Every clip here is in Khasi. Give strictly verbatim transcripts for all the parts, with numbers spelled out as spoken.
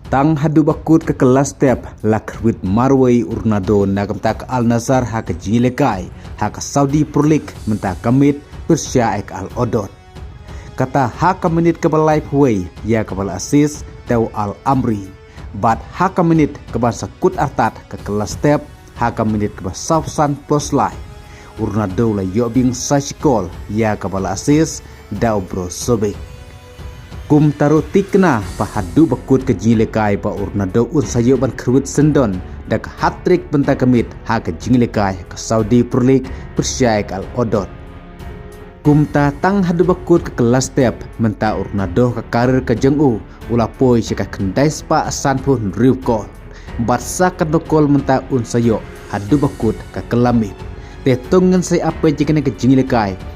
Tang haduh ba kut ka kylla step la khrwit marwei u Ronaldo na ka bynta ka Al Nassr ha ka jingïalehkai ha ka Saudi Pro League mynta ka miet pyrshah ïa ka Al Wahda. Kata ha ka minit kaba laiphew wei ïa kaba la assist da u Al Amri. Bad ha ka minit kaba sa kut artat ka kylla step ha ka minit kaba sawphew san plus lai, u Ronaldo la ïoh biang sa shi kol ïa kaba la assist da u Brozovic. Kumta ruh thikna ba haduh ba kut ka jingïalehkai ba u Ronaldo un sa ïoh ban khrwit syndon da ka hat-trick mynta ka miet ha ka jingïalehkai ka Saudi Pro League pyrshah ïa ka Al Wahda. Kumta tang haduh ba kut ka kylla step mynta u Ronaldo ka career ka jong u u la poi sha ka khyndai spah sanphew hynriew kol. Bad sa katno kol mynta un sa ïoh haduh ba kut ka kylla miet. Te to ngin sa ïa peit ïa kane ka jingïalehkai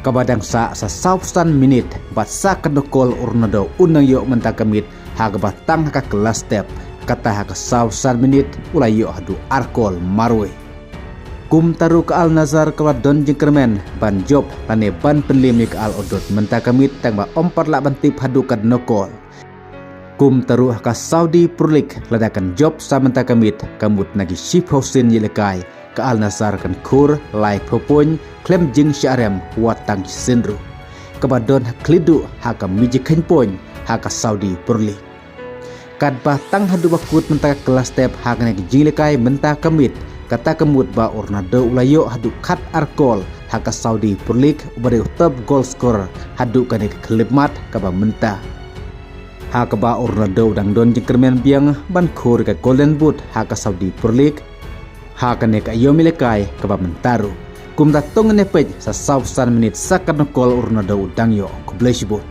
kaba dang sah sa sawphew san minit, bad sa katno kol u Ronaldo un nang ïoh mynta ka miet ha kaba tang ha ka kylla step. Kata ha ka sawphew san minit u la ïoh haduh ar kol marwei. Kumta ruh ka Al Nassr kaba don jingkyrmen ban jop lane ban pynliem ïa ka Al Wahda mynta ka miet tang ba ym pat lah ban tip haduh katno kol. Kumta ruh ha ka Saudi Pro League lada kan jop sa mynta ka miet ka mut na ki shiphew sien ïalehkai ka Al Nassr kan khur laiphew point khlem jingshah rem wat tang shisien ruh, kaba don ha khlieh duh ha ka mijikhein point ha ka Saudi Pro League. Katba tang haduh ba kut mynta ka kylla step ha kane ka jingïalehkai mynta ka miet, kata ka mut ba u Ronaldo u la ïoh haduh khat ar kol ha ka Saudi Pro League, uba dei u top goal scorer haduh kane ka khyllipmat kaba mynta. Ha kaba u Ronaldo u dang don jingkyrmen biang ban khur ïa ka Golden Boot ha ka Saudi Pro League ha kane ka aïom ïalehkai kaba mynta ruh. Kumta to ngin ïa peit sa sawphew san minit sa katno kol u Ronaldo u dang ïoh. Khublei shibun.